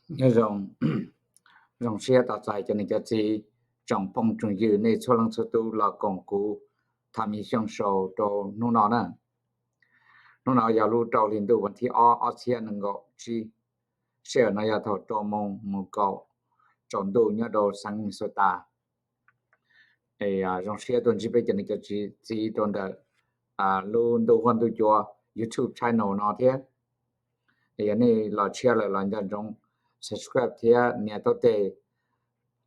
Nyob zoo, zoo siab tos txais cov niam cov txiv, tsoom phooj tsoom ywg nej txhua leej txhua tus los koom kuv Tham Xyooj Show rau hnub no na. Hnub no yog lub rau hli ntuj vas thib ob, ob txhiab nees nkaum tsib, sij hawm no yog thaum rau moos mus kaum tsaus ntuj nyob rau xeev Minnesota. Zoo siab tuaj ntsib peb cov niam cov txiv rau ntawm lub ntuj huab ntuj cua YouTube channel no thiab. Yog nej los tshiab lawm los nco ntsoov subscribe thiab nias taub tes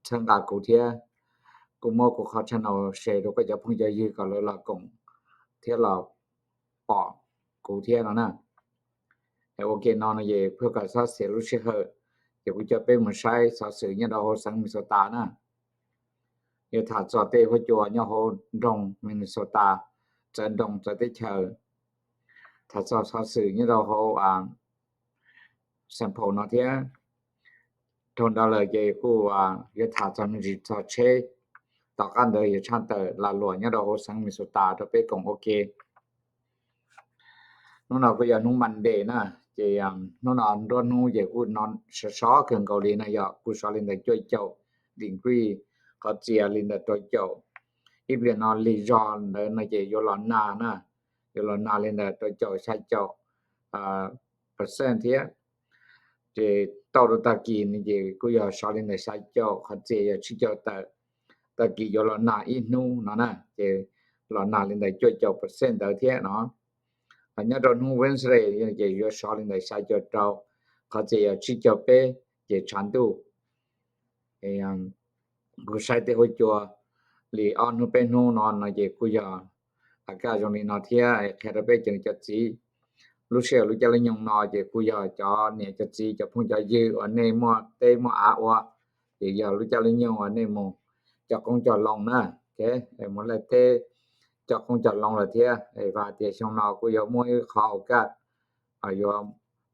txhawb nqa kuv thiab. Kuv muab kuv qhov channel share rau koj cov phooj cov ywg kom lawv los koom thiab los pom kuv thiab no na. Ua ke no no ces kuv kom txhob xiam lub sij hawm, ces kuv coj peb mus saib xov xwm nyob rau hauv xeev Minnesota na. Yuav tham txog tej huab cua nyob hauv nroog Minnesota, txawv nroog txawv teb chaws, tham txog xov xwm nyob rau hauv Saint Paul no thiab. Dhau ntawd lawm ces kuj yuav tham txog me ntsis txog tsheb, tom qab ntawd yuav tshaj tawm lag luam nyob rau hauv xeev Minnesota rau peb koom ua ke. Hnub no kuj yog hnub Monday na, ces hnub no nruab hnub ces kuj sov sov kawg nkaus li no, yog kuj sov li ntawm cuaj caum degree, qhov txias li ntawm rau caum. Ib pliag no lig zog ntawd no ces yuav los nag na, yuav los nag li ntawm rau caum xya caum percent thiab. Ces tau rau tag kis no ces kuj yog sov li ntawm xya caum, qhov txias yog tsib caum tawm. Tag kis yuav los nag ib hnub no na, ces los nag li ntawm cuaj caum percent ntawd thiab no. Nyob rau hnub Wednesday ces yuav sov li ntawm xya caum rau, qhov txias yog tsib caum peb, ces tshav ntuj. Kuv saib tej huab cua li ob hnub peb hnub no no ces kuj yog a kaj zoo li no thiab. Qhia rau peb cov niam cov txiv, lub sij hawm lub caij lub nyoog no ces kuj yog cov niam cov txiv cov phooj cov ywg uas nej muaj teb muaj av ua, ces yog lub caij lub nyoog uas nej mus cog qoob cog loo na, mus laij teb cog qoob cog loo lawm thiab. Vam tias xyoo no kuj yuav muaj ib qho a kaj yuav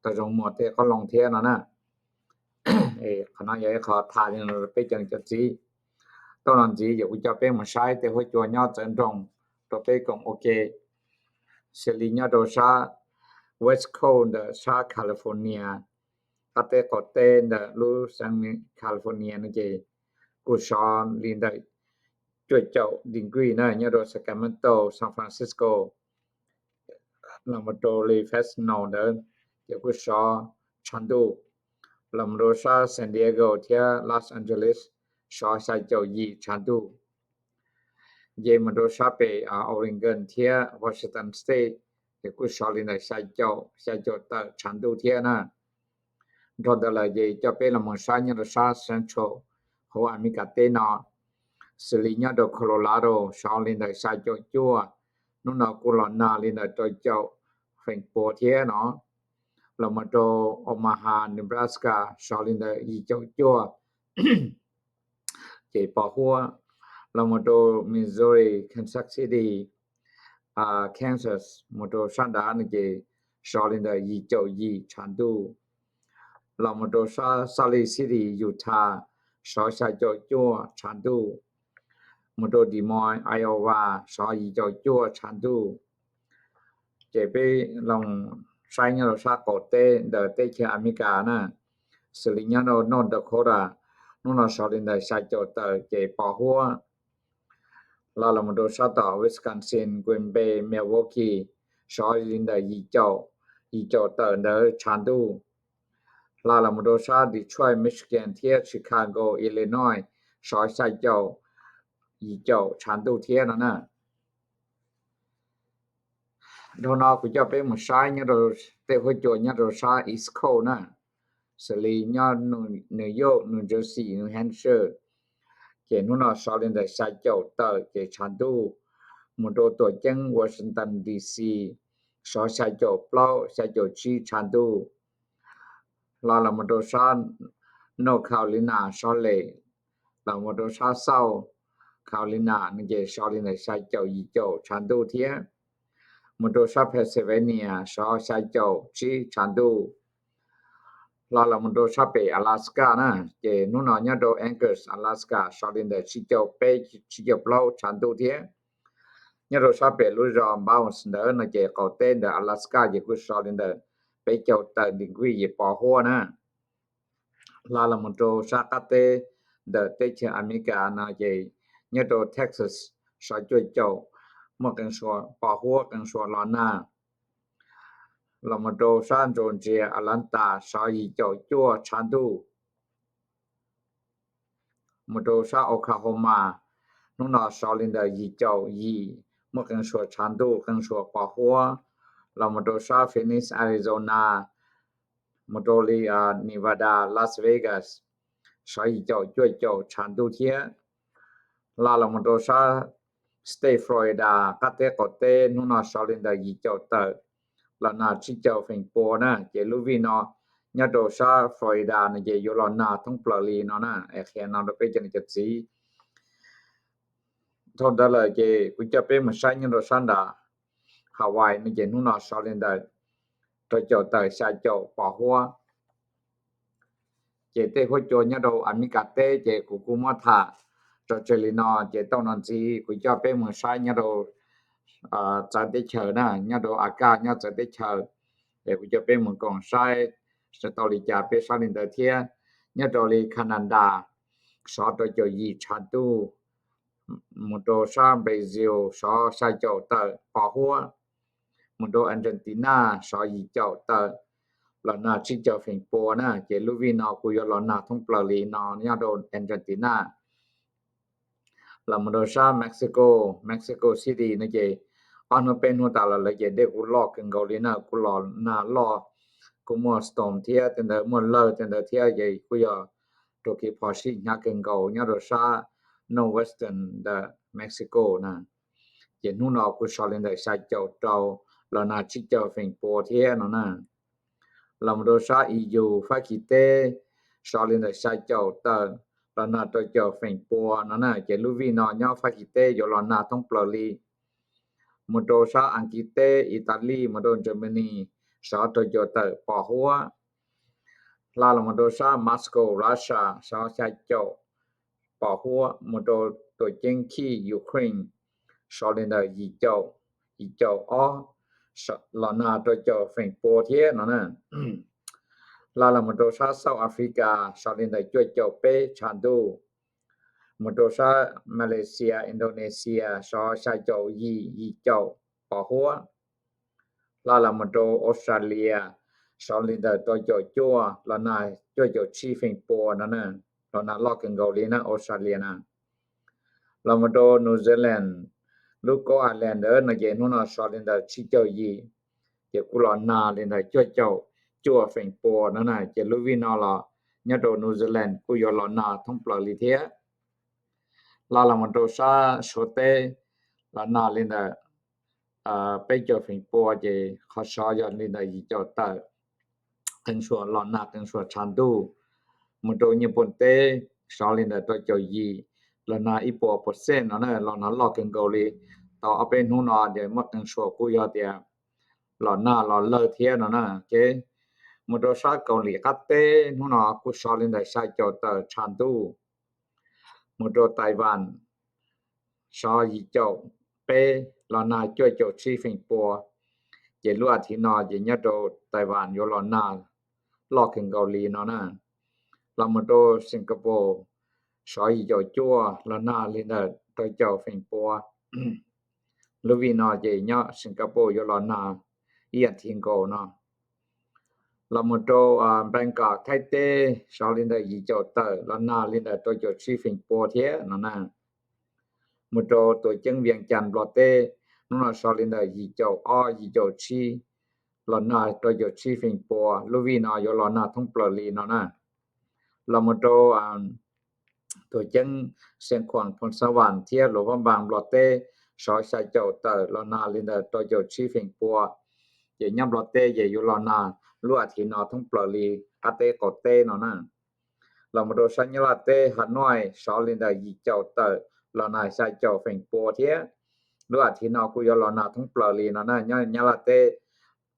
tau zoo muag tej qoob loo thiab no na. Qhov no yog ib qho tham li no rau peb cov niam cov txiv. Tau los ntxiv ces kuv coj peb mus saib tej huab cua nyob txawv nroog rau peb koom ua ke. Xws li nyob rau sab West Coast ntawm sab California, qab teb qaum teb ntawm lub xeev California no ces kuj sov li ntawm cuaj caum degree na, nyob rau Sacramento, San Francisco, los mus rau li Fresno ntawd ces kuj sov tshav ntuj. Los mus rau sab San Diego thiab Los Angeles sov xya caum yim tshav ntuj. Nce mus rau sab pem Oregon thiab Washington State ces kuj sov li ntawm xya caum, xya caum tawm tshav ntuj thiab na. Dhau ntawd lawm ces coj peb los mus saib nyob rau sab Central hauv Amelikas teb no, xws li nyob rau Colorado sov li ntawm xya caum cuaj, hnub no kuj los nag li ntawm rau caum feem pua thiab no. Los mus rau Omaha, Nebraska sov li ntawm yim caum cuaj, ces pos huab. Los mus rau Missouri, Kansas City, Kansas mus rau sab nrad no ces sov li ntawm yim caum yim tshav ntuj. Los mus rau sab Salt Lake City, Utah sov xya caum cuaj tshav ntuj. Mus rau Des Moines, Iowa sov yim caum cuaj tshav ntuj. Ces peb los saib nyob rau sab qaum teb ntawm teb chaws Amelikas na, xws li nyob rau North Dakota, hnub no sov li ntawm xya caum tawm ces pos huab. Hla los mus rau sab tom Wisconsin, Green Bay, Milwaukee sov li ntawm yim caum, yim caum tawm ntawd tshav ntuj. Hla los mus rau sab Detroit, Michigan thiab Chicago, Illinois sov xya caum, yim caum tshav ntuj thiab no na. Dhau no kuv coj peb mus saib nyob rau tej huab cua nyob rau sab East Coast na, xws li nyob New York, New Jersey, New Hampshire, ces hnub no sov li ntawm xya caum tawm ces tshav ntuj. Mus rau tuam ceeb Washington D C sov xya caum plaub xya caum tsib tshav ntuj. Hla los mus rau sab North Carolina, sov lem los mus rau sab South Carolina no ces sov li ntawm xya caum yim caum tshav ntuj thiab. Mus rau sab Pennsylvania sov xya caum tsib tshav ntuj. Hla los mus rau sab pem Alaska na, ces hnub no nyob rau Anchorage, Alaska sov li ntawm tsib caum peb tsib caum plaub tshav ntuj thiab. Nyob rau sab pem lub zos Bounds ntawd no ces qaum teb ntawm Alaska ces kuj sov li ntawm peb caug tawm degree yim pos huab na. Hla los mus rau sab qab teb ntawm teb chaws Amelikas no ces nyob rau Texas sov cuaj caum, muaj qee suas pos huab qee suas los nag. Los mus rau sab Georgia Atlanta sov yim caum cuaj tshav ntuj. Mus rau sab Oklahoma, hnub no sov li ntawm yim caum yim, muaj qee suas tshav ntuj qee suas pos huab. Los mus rau sab Phoenix Arizona, mus rau li Nevada Las Vegas, sov yim caum cuaj caum tshav ntuj thiab. Hla los mus rau sab state Florida qab teb qaum teb, hnub no sov li ntawm yim caum tawm, los nag tsib caug feem pua na. Ces lub vij no nyob rau sab Florida no ces yuav los nag thoob plaws li no na. Es qhia no rau peb cov niam cov txiv. Dhau ntawd lawm ces kuv coj peb mus saib nyob rau sab nram Hawaii no ces hnub no sov li ntawm rau caum tawm xya caum pos huab. Ces tej huab cua nyob rau Amelikas teb ces kuv kuj muab tham tso tseg li no. Ces tau no ntxiv kuv coj peb mus saib nyob rau txawv teb chaws na, nyob rau Akaj nyob txawv teb chaws. Es kuv coj peb mus koom saib tau li cas peb saib li ntawd thiab. Nyob rau li Canada sov rau caum yim tshav ntuj, mus rau sab Brazil sov xya caum tawm pos huab, mus rau Argentina sov yim caum tawm, los nag tsib caug feem pua na. Ces lub vij no kuj yuav los nag thoob plaws li no nyob rau Argentina. Los mus rau sab Mexico, Mexico City no ces ob hnub peb hnub tas los lawv ces dej kuj loj kawg nkaus li na, kuj los nag loj, kuj muaj storm thiab tej ntawd, muaj lawg tej ntawd thiab ces kuj yog rau kev phom sij hnyav kawg nkaus nyob rau sab northwestern ntawm Mexico na. Ces hnub no kuj sov li ntawm xya caum rau, los nag tsib caug feem pua thiab no na. Los mus rau sab E U Fab Kis teb sov li ntawm xya caum tawm, los nag rau caum feem pua no na. Ces lub vij no nyob Fab Kis teb yuav los nag thoob plaws li. Mus rau sab Askiv teb, Italy, mus rau Germany sov rau caum tawm pos huab. Hla los mus rau sab Moscow, Russia sov xya caum pos huab, mus rau tuam ceeb khij Ukraine sov li ntawm yim caum, yim caum ob, los nag rau caum feem pua thiab no na. Hla los mus rau sab South Africa sov li ntawm cuaj caum peb tshav ntuj. Mus rau sab Malaysia, Indonesia sov xya caum yim, yim caum pos huab. Hla los mus rau Australia sov li ntawm rau caum cuaj, los nag cuaj caum tsib feem pua no na. Los nag loj kawg nkaus li na Australia na. Los mus rau New Zealand, lub kaub island ntawd no ces hnub no sov li ntawm tsib caug yim, ces kuj los nag li ntawm cuaj caum cuaj feem pua no na. Ces lub vij no los nyob rau New Zealand kuj yuav los nag thoob plaws li thiab. Hla los mus rau sab Suav teb, los nag li ntawm peb caug feem pua, ces qhov sov yog li ntawm yim caum tawm, qee suas los nag qee suas tshav ntuj. Mus rau Nyij Pooj teb sov li ntawm rau caum yim, los nag ib puas percent no na, los nag loj kawg nkaus li. Tau ob peb hnub no ces muaj qee suas kuj yog tias los nag los lawg thiab no na. Mus rau sab Kaus Lim qab teb hnub no kuj sov li ntawm xya caum tawm tshav ntuj. Mus rau Taiwan sov yim caum peb, los nag cuaj caum tsib feem pua. Ces lub as thiv no ces nyob rau Taiwan yuav los nag loj kawg nkaus li no na. Los mus rau Singapore sov yim caum cuaj, los nag li ntawm rau caum feem pua. Lub vij no ces nyob Singapore yuav los nag ib as thiv nkaus no. Los mus rau Bangkok Thaib teb sov li ntawm yim caum tawm, los nag li ntawm rau caum tsib feem pua thiab no na. Mus rau tuam ceeb Vias Cas Nplog teb, hnub no sov li ntawm yim caum ob yim caum tsib, los nag rau caum tsib feem pua. Lub vij no yuav los nag thoob plaws li no na. Los mus rau tuam ceeb Xeev Khuam, Phoo Xas Vam thiab Luam Phab Npas Nplog teb sov xya caum tawm, los nag li ntawm rau caum tsib feem pua. Ces nyob Nplog teb ces yuav los nag lub as thiv no thoob plaws li qab teb qaum teb no na. Los mus rau sab Nyab Laj teb, Has Nuaj sov li ntawm yim caum tawm, los nag xya caum feem pua thiab. Lub as thiv no kuj yuav los nag thoob plaws li no na, nyob Nyab Laj teb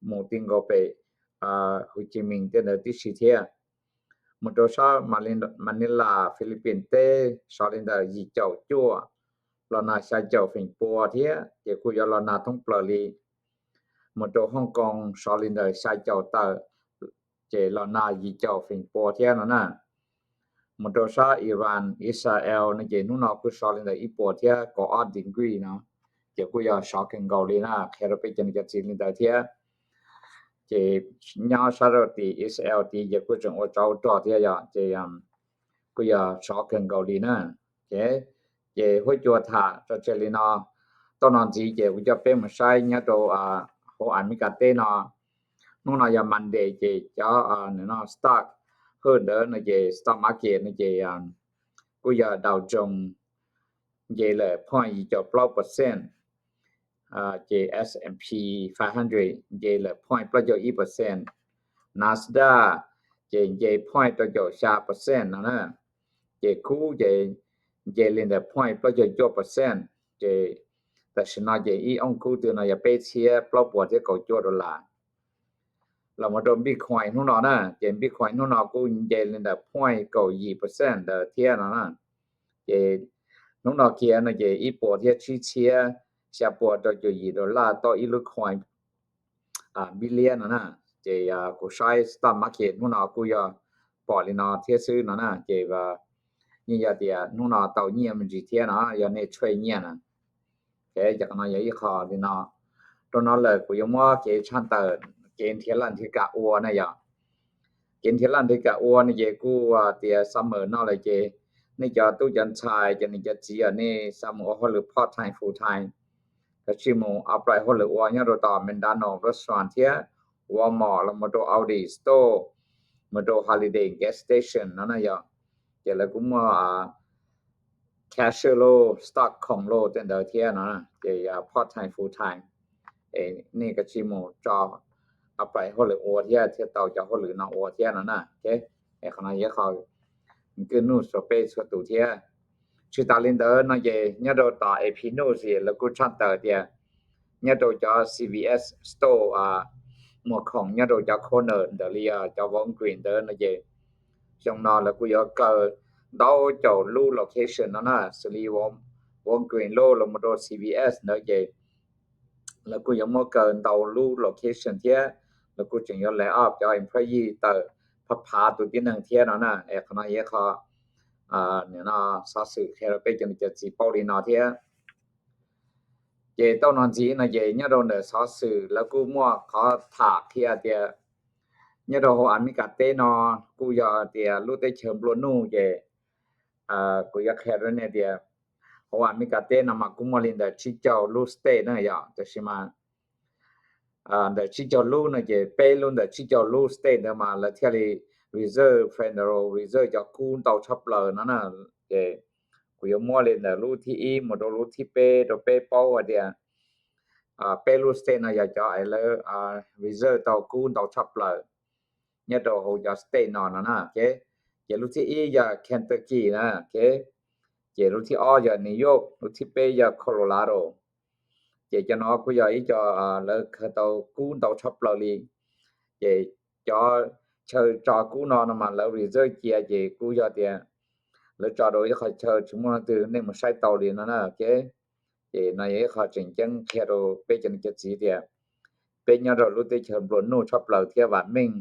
mus ti nkaus pem Hu Chi Mins tej ntawd tib si thiab. Mus rau sab Manila, Philippines teb sov li ntawm yim caum cuaj, los nag xya caum feem pua thiab, ces kuj yuav los nag thoob plaws li. Mus rau Hong Kong sov li ntawm xya caum tawm, ces los nag yim caum feem pua thiab no na. mus rau sab Iran, Israel no ces hnub no kuj sov li ntawm ib puas thiab kaum ob degree no, ces kuj yog sov kawg nkaus li na, qhia rau peb cov niam cov txiv li ntawd thiab. Ces nyob sab rau tim Israel tid ces kuj tseem ua tsov rog thiab yom, ces kuj yog sov kawg nkaus li na. Ces huab cua tham tso tseg li no, tau no ntxiv ces kuv coj peb mus saib nyob rau hauv Amelikas teb no. Hnub no yog Monday ces cov no stock hwj ntawd no ces stock market no ces kuj yog Dow Jones nce lawm point yim caum plaub percent, ces S and P five hundred nce lawm point plaub caug ib percent, Nasdaq ces nce point rau caum xya percent no na, ces kub ces nce li ntawm point plaub caug cuaj percent, ces tam sim no ces ib ooj kub twg no yog peb txhiab plaub puas thiab kaum cuaj dollar. Los mus rau Bitcoin hnub no na, ces Bitcoin hnub no kuj nce li ntawm point kaum yim percent ntawd thiab no na. Ces hnub no kiag no ces ib puas thiab tsib txhiab xya puas rau caum yim dollar tau ib lub coin billion no na. Ces kuv saib stock market hnub no kuj yog pom li no thiab xwb no na, ces yeej yog tias hnub no tau nyiaj me ntsis thiab no, yog nej trade nyiaj na. Ces qhov no yog ib qho li no. Rau no lawm kuv yuav muab kev tshaj tawm kev nrhiav laj nrhiav kam ua na yom. Kev nrhiav laj nrhiav kam ua no ces kuj tias summer no lawm ces nej cov tub cov ntxhais cov niam cov txiv os, nej xav mus ua hauj lwm part time full time, kav tsij mus apply hauj lwm ua nyob rau tom McDonald restaurant thiab Walmart los mus rau Aldi store, mus rau Holiday gas station no na yom. Ces lawv kuj muaj cashier lauj, stock count lauj tej ntawd thiab no, ces part time full time, nej kav tsij mus tso apply hauj lwm ua thiab thiaj tau cov hauj lwm no ua thiab no na. Qhov no yog qhov kwv nuj rau peb txhua tus thiab. Tsis tas li ntawd no ces nyob rau tom AP News lawv kuj tshaj tawm tias nyob rau cov CVS store muag khoom nyob rau cov corner ntawm li cov Walgreens ntawd no ces xyoo no lawv kuj yuav kaw ntau caum lub location no na, xws li Walgreens lauj los mus rau CVS ntawd ces lawv kuj yuav muab kaw ntau lub location thiab lawv kuj tseem yuav lay off cov employee tawm phav phav tus tib neeg thiab no na. Es qhov no yog qhov xov xwm qhia rau peb cov niam cov txiv paub li no thiab. Ces tau no ntxiv no ces nyob rau ntawm xov xwm lawv kuj muaj qhov tham qhia tias nyob rau hauv Amelikas teb no kuj yog tias lub teb chaws nplua nuj ces kuv yuav qhia rau nej tias hauv Amelikas teb no mas kuj muaj li ntawm tsib caug lub state na yom, tab sis mas ntawm tsib caug lub no ces peb lub ntawm tsib caug lub state ntawd mas lawv thiaj li reserve, Federal Reserve cov kub ntau tshaj plaws no na. Ces kuv yuav muab li ntawm lub thib ib mus rau lub thib peb rau peb paub hais tias peb lub state no yog cov es lawv reserve tau kub ntau tshaj plaws nyob rau hauv cov state no no na. Ces lub thib ib yog Kentucky na, ces lub thib ob yog New York, lub thib peb yog Colorado. Ces cov no kuj yog ib co lawv khaws tau kub ntau tshaj plaws li. Ces cov chaw tso kub no no mas lawv reserve cia ces kuj yog tias lawv tso rau ib qhov chaw tsis muaj leej twg nej mus saib tau li no na. Ces no yog ib qho tseem ceeb qhia rau peb cov niam cov txiv tias peb nyob rau lub teb chaws nplua nuj tshaj plaws thiab vam meej.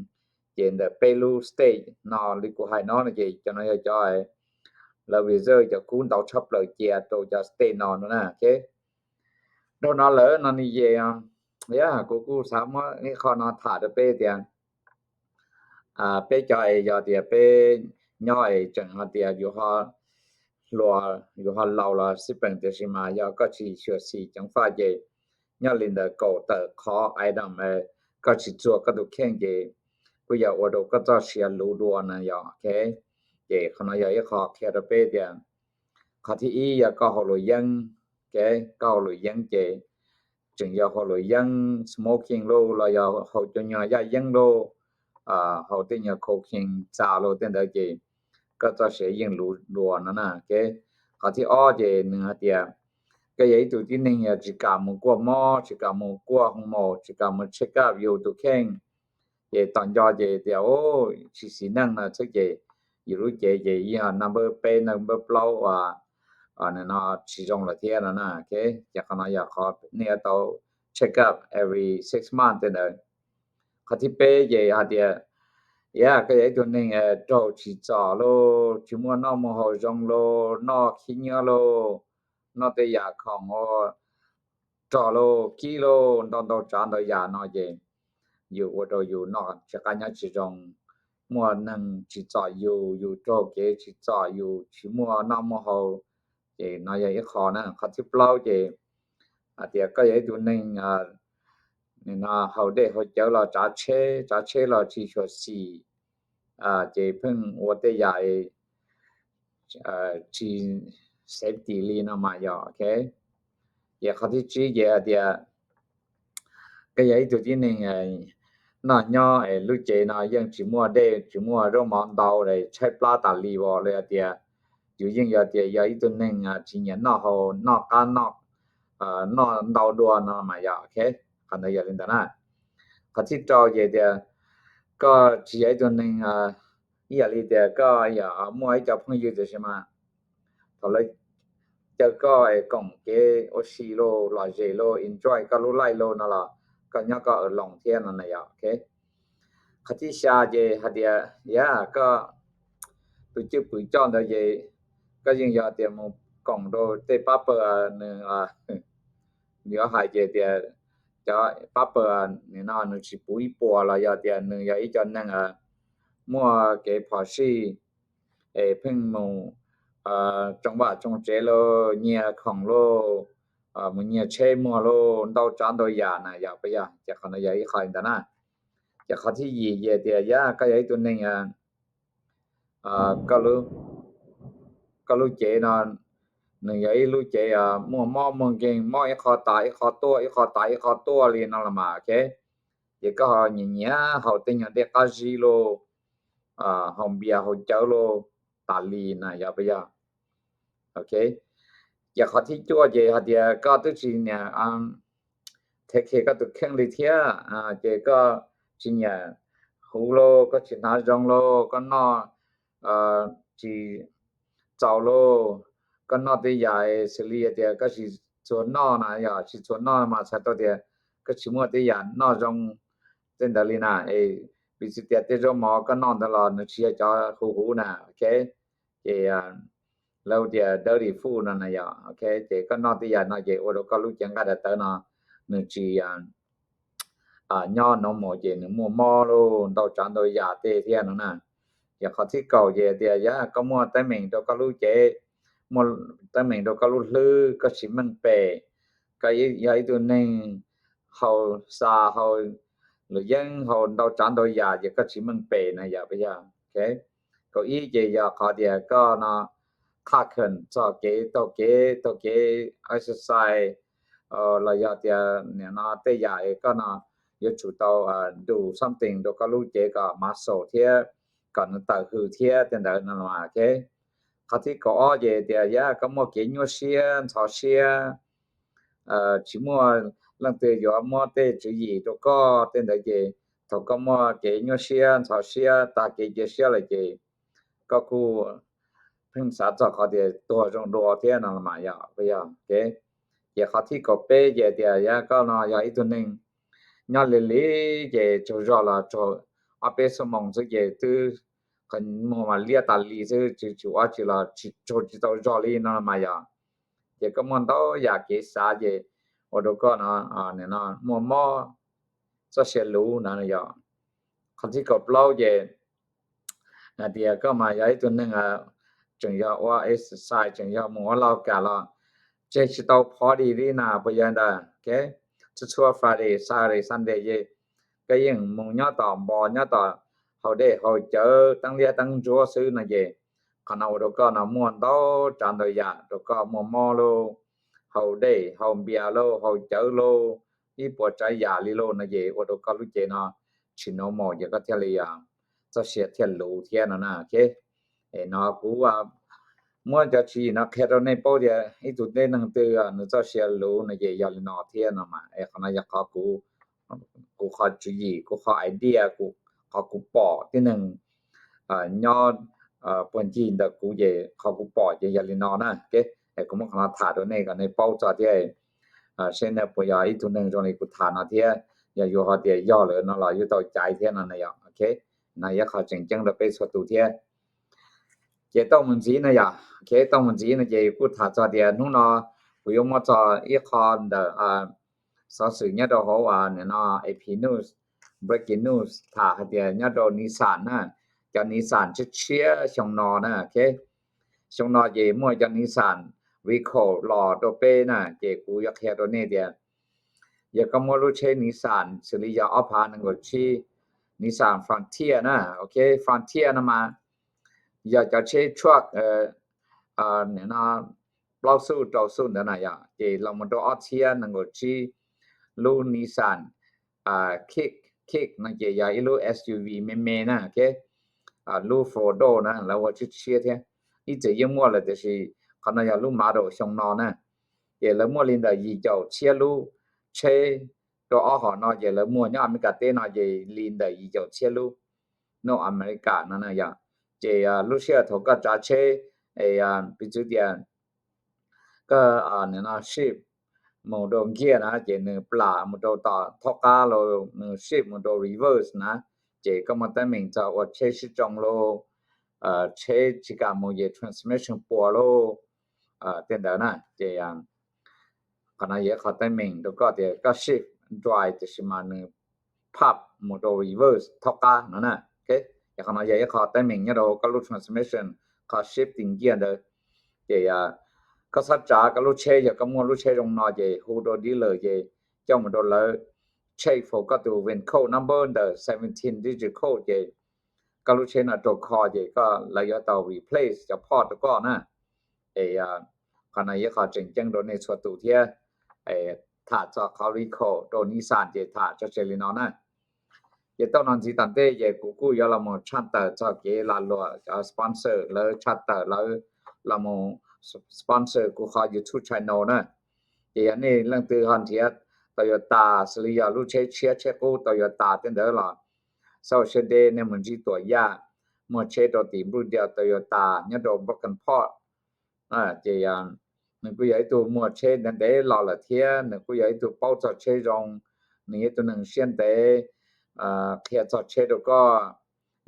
Ces ntawm peb lub state no li kuv hais no no ces cov no yog cov lawv reserve cov kub ntau tshaj plaws cia rau cov state no no na. Dhau no lawm no ne ces kuv kuj xav muab ib qho no tham rau peb tias peb cov es yog tias peb nyob es tseem hais tias yus ho hluas yus ho laus los xij peem, tiam sis mas yog koj tsis xyuam xim ceev faj ces nyob li ntawd kaum tawm qhov item koj tsis txuag koj tus kheej ces kuj yog ua rau koj txoj sia luv dua na yom. Ces qhov no yog ib qho qhia rau peb tias qhov thib ib yog koj hauj lwm yeeb, koj hauj lwm yeeb ces tseem yog hauj lwm yeeb smoking lauj los yog haus cov nyuag yaj yeeb lauj, haus tej nyuag cocaine txav lauj tej ntawd ces koj txoj sia yeej luv dua no na. Qhov thib ob ces nws hais tias koj yog ib tug tib neeg yog tsis kam mus kuaj mob, tsis kam mus kuaj hoo maum, tsis kam mus check up yus tus kheej, ces tos nco ces tias tsis xis neej no xwb ces yus lub cev ces yeej yog number peb number plaub no tsis zoo lawm thiab no na. Ces qhov no yog qhov nej yuav tau check up every six months tej ntawd. Qhov thib peb ces hais tias Yog koj yog ib tug neeg raug tsim txom lauj, tsis muaj noj muaj haus zoo lauj, noj khib nyiab lauj, noj tej yam khoom rog lauj, kib lauj, ntau ntau tsav ntau yam no ces yus ua rau yus noj tsis qab nyob tsis zoo, muaj neeg tsim txom yus, yus raug kev tsim txom, yus tsis muaj noj muaj haus. Ces no yog ib qho na. Qhov thib plaub ces hais tias koj yog ib tug neeg haus dej haus cawv los tsav tsheb, tsav tsheb los tsis xyuam xim, ces pheej ua tej yam tsis safety li no mas yog, ok. Ces qhov thib tsib ces hais tias koj yog ib tug tib neeg noj nyob es lub cev no yeej tsis muaj dej tsis muaj zaub mov ntau, tshaib plab tas li as, los yog tias yus yeej yog tias yog ib tug neeg tsis nyiam noj haus, noj qab noj, noj ntau dua no mas yog, ok. Qhov ntawd yog li ntawd na. Qhov thib rau ces tias koj tsis yog ib tug neeg, ib yam li tias koj yog muaj ib co phooj ywg tiam sis mas thaum lawv caw koj koom kev ua si lauj, lom zem lauj, enjoy koj lub life lauj no los koj nyob koj alone thiab no na yog, ok. Qhov thib xya ces hais tias yog koj tus cwj pwm coj ntawd ces koj yeej yog tias mus koom rau tej pab pawg, nws yuav hais ces tias cov pab pawg no nws tsis puv ib puas los yog tias nws yog ib co neeg muaj kev phom sij es pheej mus tsoo vaj tsoo tsev lauj, nyiag khoom lauj, mus nyiag tsheb muag lauj, ntau tsav ntau yam na yog, puas yog? Ces qhov no yog ib qho li ntawd na. Ces qhov thib yim ces tias yog koj yog ib tug neeg, koj lub cev no nws yog ib lub cev muaj mob muaj nkeeg, mob ib qho tas ib qho tuaj, ib qho tas ib qho tuaj li no los mas, ok. Ces koj ho nyiam nyiam haus tej nyuag dej qab zib lauj, haus npias haus cawv lauj tas li na yog, puas yog? Ok. Ces qhov thib cuaj ces hais tias koj twb tsis nyiam take care koj tus kheej li thiab, ces koj tsis nyiam huv lauj, koj tsis hnav zoo lauj, koj noj tsis txaus lauj, koj noj tej yam xws li tias koj tsis txuag noj na yog, tsis txuag noj mas txhais tau tias koj tsis muaj tej yam noj zoo tej ntawd li na. Es piv txwv tias tej zaub mov koj noj ntawd los nws tsis yog cov huv huv na, ok. Ces lawv tias dirty food no na yog, ok. Ces koj noj tej yam no ces ua rau koj lub cev nqaij daim tawv no nws tsis nyob normal ces nws muaj mob lauj, ntau tsav ntau yam tej thiab no na. Ces qhov thib kaum ces tias yog koj muaj teeb meem rau koj lub cev, muaj teeb meem rau koj lub hlwb, koj tsis meej pem, koj yog ib tug neeg haus xas haus luam yeeb haus ntau tsav ntau yam ces koj tsis meej pem na yog, puas yog? Ok. Kaum ib ces yog qhov tias koj no qhaj kheem txog kev taug kev, taug kev exercise los yog tias nim no tej yam koj no yuav tsum tau do something rau koj lub cev kom muscle thiab kom nws tawm hws thiab tej ntawd no, ok. Qhov thib kaum ob ces tias yog koj muaj kev nyuaj siab ntxhov siab, tsis muaj leej twg yuav muab tej tswv yim rau koj tej ntawd ces thaum koj muaj kev nyuaj siab ntxhov siab tag kev cia siab lawm ces koj kuj pheej xav txog qhov tias tuag zoo dua thiab no los mas yog, puas yog? Ok. Ces qhov thib kaum peb ces tias yog koj no yog ib tug neeg nyob lig lig ces tsaug zog los tsaug ob peb xuab moos xwb ces twb qhov muag mas liab tas li xwb, tsis ua tsi los tsaug tsis tau zog li no los mas yog. Ces koj muaj ntau yam kev xav ces ua rau koj no muaj mob, txoj sia luv no yog. Qhov thib kaum plaub ces hais tias koj mas yog ib tug neeg tseem yog ua exercise, tseem yog mus ua laj kam los tseg tsis tau party li na, puas yog ntawd? Ok. Txhua txhua Friday, Saturday, Sunday ces koj yeej mus nyob tom npo, nyob tom haus dej haus cawv teeb liab teeb ntsuab xwb no ces qhov no ua rau koj no muaj ntau tsav ntau yam rau koj, muaj mob lauj, haus dej haus npias lauj, haus cawv lauj, ib puas tsav yam li lauj no ces ua rau koj lub cev no tsis normal ces koj thiaj li txoj sia thiaj luv thiab no na. Ok. Es no kuv muab cov tswv yim no qhia rau nej paub tias ib tug tib neeg twg nws txoj sia luv no ces yog li no thiab no mas. Es qhov no yog qhov kuv, kuv qhov tswv yim, kuv qhov idea, kuv, qhov kuv pom tib neeg nyob puag ncig ntawm kuv ces qhov kuv pom ces yog li no na. Ok. Es kuv muab qhov no tham rau nej kom nej paub txog thiab, seb nej puas yog ib tug neeg zoo li kuv tham no thiab, yog yus ho tias yog lawm no los yus tau caiv thiab no na yog. Ok. No yog qhov tseem ceeb rau peb txhua tus thiab. Ces tau mus ntxiv no yog, ok, tau mus ntxiv no ces kuj tham txog tias hnub no kuv yuav muab txog ib qho ntawm xov xwm nyob rau hauv no A P News, Breaking News tham hais tias nyob rau Nissan na, cov Nissan tshiab tshiab xyoo no na, ok. Xyoo no ces muaj cov Nissan recall los rau peb na, ces kuv yuav qhia rau nej tias yog koj muaj lub tsheb Nissan xws li yog ob phav nees nkaum tsib, Nissan Frontier na, ok, Frontier no mas yog cov tsheb truck no plaub xuj rau xuj ntawd na yog, ces los mus rau ob txhiab nees nkaum tsib, lub Nissan Kick, Kick no ces yog ib lub S U V me me na, ok. Lub four door na lawv ua tshiab tshiab thiab, ib txwm yeej muaj lawm tiam sis qhov no yog lub model xyoo no na. Ces lawv muaj li ntawm yim caum txhiab lub tsheb rau ob hom no, ces lawv muag nyob Amelikas teb no ces li ntawm yim caum txhiab lub North America no na yog. Ces lub sij hawm thaum koj tsav tsheb, piv txwv tias koj ship mus rau nkiag na, ces nws plam mus rau tom thaub qab los nws ship mus rau reverse na, ces koj muaj teeb meem txog ua tsheb sib tsoo lauj, tsheb tsis kam mus ces transmission puas lauj, tej ntawd na. Ces qhov no yog ib qho teeb meem rau koj tias koj ship drive tiam sis mas nws pop mus rau reverse thaub qab no na. Ces qhov no yog ib qho teeb meem nyob rau koj lub transmission, qhov shifting gear ntawd. Ces koj txhob tsav koj lub tsheb, yog koj muaj lub tsheb zoo no ces hu rau dealer ces coj mus rau lawv check for koj tus vin code number ntawm seventeen digit code, ces koj lub tsheb no raug kho ces koj, lawv yuav tau replace cov part rau koj na. Es qhov no yog qhov tseem ceeb rau nej txhua tus thiab. Tham txog qhov recall rau Nissan ces tham tso tseg li no na. Ces tau no ntxiv tom ntej ces kuv kuj yuav los mus tshaj tawm txog kev lam luam cov sponsor lawv tshaj tawm lawv los mus sponsor kuv qhov YouTube channel na. Ces yog nej leej twg ho nrhiav Toyota xws li yog lub tsheb tshiab tsheb qub Toyota tej ntawd los xav ua siab deb nej mus ntsib Tuam Yaj muag tsheb rau tim Blue Dale Toyota nyob rau Brooklyn Park. Ces nws kuj yog ib tug muag tsheb ntev ntev los lawm thiab nws kuj yog ib tug paub txog tsheb zoo, nws yog ib tug neeg siab ntev qhia txog tsheb rau koj,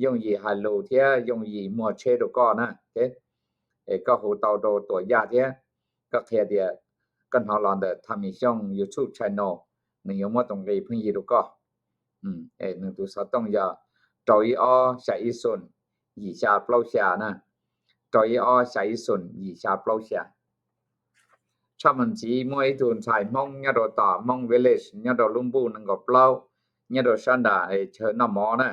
yooj yim hais lus thiab yooj yim muag tsheb rau koj na. Es koj hu tau rau Tuam Yaj thiab koj qhia tias koj hnov los ntawm Tommy Xyooj YouTube channel, nws yuav muab tus nqi pheej yig rau koj. Nws tus xov tooj yog rau ib ob xya ib xoom yim xya plaub xya na, rau ib ob xya ib xoom yim xya plaub xya. Tshaj mus ntxiv muaj ib tug ntxhais Hmoob nyob rau tom Hmoob Village nyob rau lub npuj nees nkaum plaub nyob rau sab nram chaw noj mov na.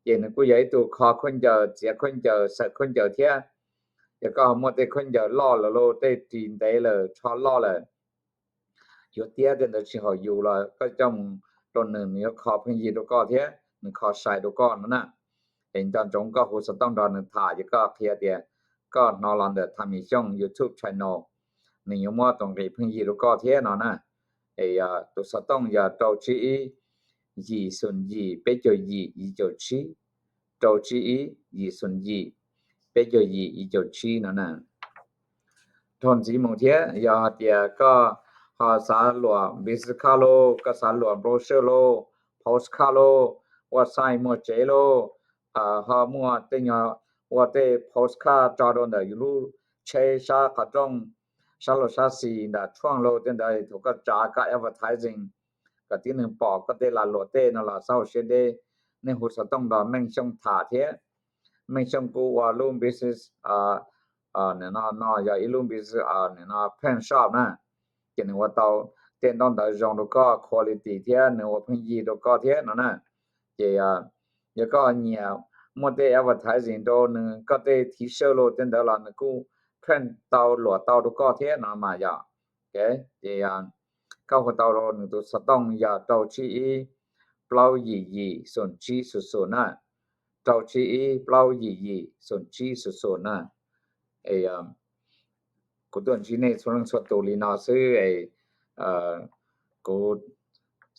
Ces nws kuj yog ib tug kho khaub ncaws, txiav khaub ncaws, xaws khaub ncaws thiab. Yog koj muaj tej khaub ncaws loj lawm los tej ris ntev lawm, tsho loj lawm, yuav tiab tej ntawd tsis haum yus los koj coj mus rau nws, nws yuav kho pheej yig rau koj thiab nws kho sai rau koj no na. Es nco ntsoov koj hu xov tooj nrog nws tham ces koj qhia tias koj hnov los ntawm Tommy Xyooj YouTube channel, nws yuav muab tus nqi pheej yig rau koj thiab no na. Es tus xov tooj yog rau tsib ib yim xoom yim peb caug yim yim caum tsib, rau tsib ib yim xoom yim peb caug yim yim caum tsib no na. Dhau ntxiv mus thiab yog hais tias koj ho xav luam business card lauj, koj xav luam brochure lauj, postcard lauj, ua sign muag tsev lauj, ho muaj tej nyuag ua tej postcard tso rau ntawm yus lub tsheb sab qhov rooj, sab laug sab xis ntawm trunk lauj tej ntawd, thaum koj tsav koj advertising kom tib neeg pom koj tej lam luam tej no los xav ua siab deb, nej hu xov tooj nrog Meej Xyooj tham thiab. Meej Xyooj kuj ua lub business, no yog ib lub business, no paint shop na, ces nws ua tau tej ntaub ntawv zoo rau koj, quality thiab nws ua pheej yig rau koj thiab no na. Ces yog koj nyiam muaj tej advertising rau nws, koj tej T-shirt lauj tej ntawd los nws kuj print tau luam tau rau koj thiab no mas yog. Ces koj hu tau rau nws tus xov tooj yog rau tsib ib plaub yim yim xoom tsib xoom xoom na, rau tsib ib plaub yim yim xoom tsib xoom xoom na. Es kuv tuaj ntsib nej txhua leej txhua tus li no xwb es kuv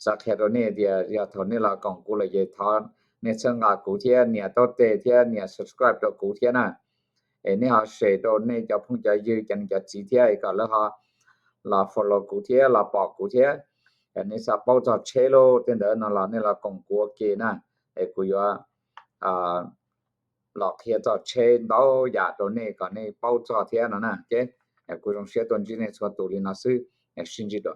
xav qhia rau nej tias yog thaum nej los koom kuv lawm ces thov nej txhawb nqa kuv thiab nias taub teg thiab nias subscribe rau kuv thiab na. Es nej ho share rau nej cov phooj cov ywg cov niam cov txiv thiab es kom lawv ho los follow kuv thiab los pom kuv thiab. Nej xav paub txog tsheb lauj tej ntawd no los nej los koom kuv ua ke na, es kuv yuav los qhia txog tsheb ntau yam rau nej kom nej paub txog thiab no na. Ces kuv zoo siab tuaj ntsib nej txhua tus li no xwb, sib ntsib dua.